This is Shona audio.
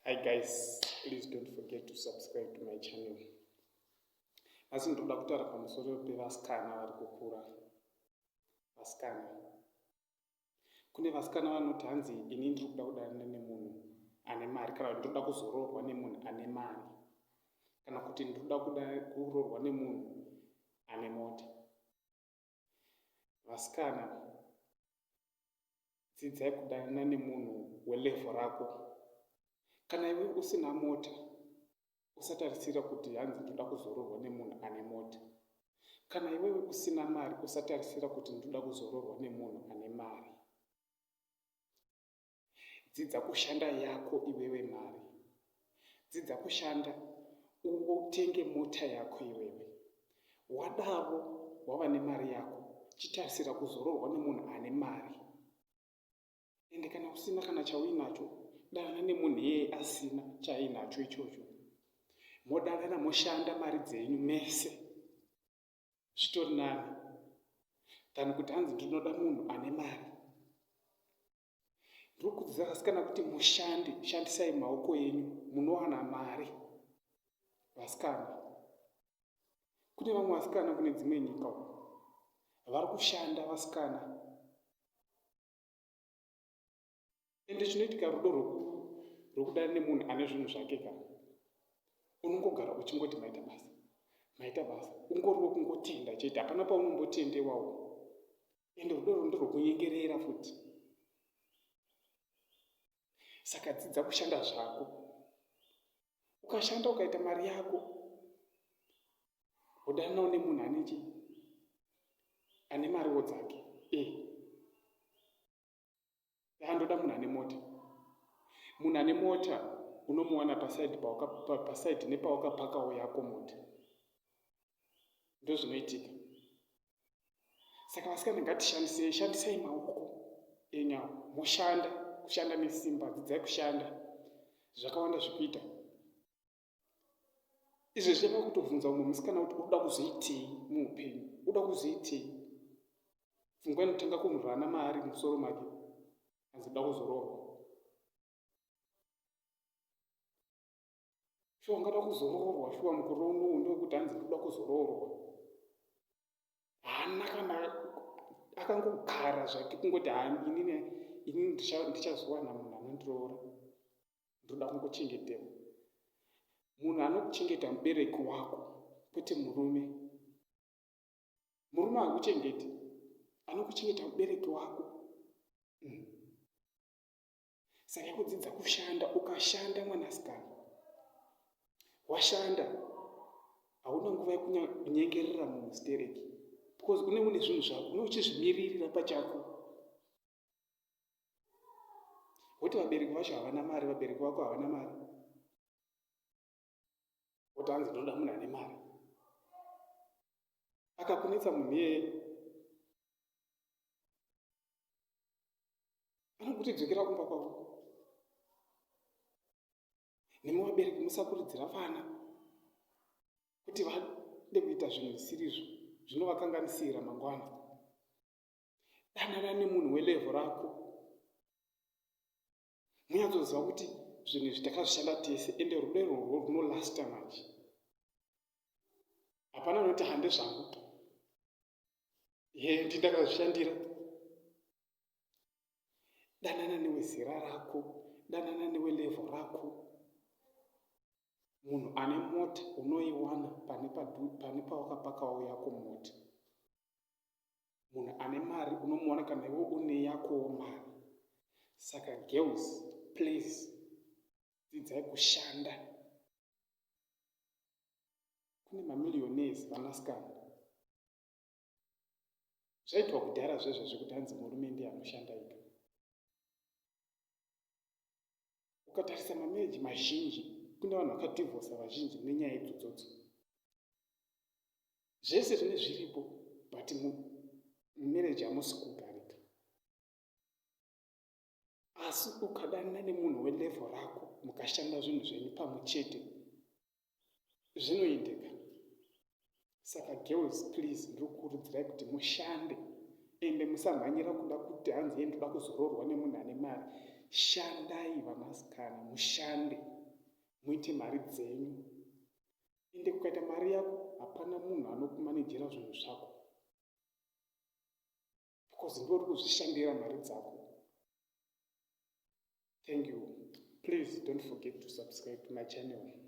Hi guys, please don't forget to subscribe to my channel. Asi ndinoda kutaura pamusoro pevasikana vari kukura. Vasikana. Kune vasikana vanoti hanzi ini ndiri kuda kudanana nemunhu ane mari kana kuti ndinoda kuzoroorwa nemunhu ane mari kana kuti ndinoda kuda kuroorwa nemunhu ane mota. Vasikana Dzidzai kudanana nemunhu welevel rako. Kana iwe usina mota usatarisira kuti hanzi ndoda kuzoroorwa nemunhu ane mota. Kana iwewe usina mari usatarisira kuti ndoda kuzoroorwa nemunhu ane mari. Dzidza kushanda yako iwewe mari. Dzidza kushanda utenge mota yako iwewe. Wadaro wava nemari yako chitarisira kuzoroorwa nemunhu ane mari. Ende kana usina kana chauinacho danana nemunhu iyeye asina chaainacho ichocho. Modanana moshanda mari dzenyu mese. Zvitori nani than kuti hanzi ndinoda munhu ane mari. Ndiri kukudzidzira vasikana kuti mushande, shandisai maoko enyu munowana mari. Vasikana, kune vamwe vasikana kune dzimwe nyika uko vari kushanda vasikana, ende chinoitika rudo rwekudana nemunhu ane zvinhu zvake ka, unongogara uchingoti maita basa, maita basa, ungoriwo kungotenda chete, hapana paunombotendewawo. Ende rudo rwo nderwekunyengerera futi. Saka dzidza kushanda zvako. Ukashanda ukaita mari yako, wodananawo nemunhu ane chii, ane mariwo dzake. Ndoda munhu ane mota. Munhu ane mota unomuwana pasaidi pasaidi nepawakapakawo yako mota. Ndozvinoitika. Saka vasikana ngatishandisei, shandisai maoko enyu awo, moshanda, kushanda nesimba, dzidzai kushanda. Zvakawanda zvekuita. Izvezvi yava kutobvunza umwe musikana kuti unoda kuzoitei muupenyu, unoda kuzoitei. Pfungwa inotanga kumurana maari musoro make, hanzi unoda kuzoroorwa. Shuwa ungada kuzoroorwa shuwa mukore unowu ndewekuti hanzi ndoda kuzoroorwa. Haana kana akangogara zvake kungoti haa inini inini ndichazowana munhu anondiroora. Ndoda kungochengeterwa. Munhu anokuchengeta mubereki wako kwete murume. Murume hakuchengeti, anokuchengeta mubereki wako. Saka kudzidza kushanda, ukashanda mwanasikana, washanda hauna nguva yekunyengerera munhu stereki because une une zvinhu zvako, une uchizvimiririra pachako. Woti vabereki vacho havana mari, vabereki vako havana mari, woti hanzi ndoda munhu ane mari. Akakunetsa munhu iyeye anokuti dzokera kumba kwako. Nemi vabereki musakurudzira vana kuti vade kuita zvinhu zvisirizvo zvinovakanganisira mangwana. Danana nemunhu welevel rako, munyatsoziva kuti zvinhu izvi takazvishanda tese, ende rudo irworwo runolasta manje. Hapana anoti hande zvangu, he ndi ndakazvishandira. Danana newezera rako, danana newelevel rako. Munhu ane mota unoiwana pane pawakapakawo yako mota. Munhu ane mari unomuwana kana iwe une yakowo mari. Saka girls, please dzidzai kushanda. Kune mamillionaires vanasikana. Zvaitwa kudhara zvezvo zvekuti hanzi murume ndiye anoshanda ega. Ukatarisa mamarriage mazhinji, kune vanhu vakadhivhosa vazhinji nenyaya idzodzodzo. Zvese zvine zviripo, but mumarriage hamusi kugarika. Asi ukadanana nemunhu welevel rako, mukashanda zvinhu zvenyu pamwe chete, zvinoendeka. Saka girls, please, ndiri kukurudzirai kuti mushande, ende musamhanyira kuda kuti hanzi ye ndoda kuzoroorwa nemunhu ane mari. Shandai vanasikana, mushande muite mari dzenyu. Ende kukaita mari yako hapana munhu anokumanejera zvinhu zvako because ndiwe uri kuzvishandira mari dzako. Thank you. Please don't forget to subscribe to my channel.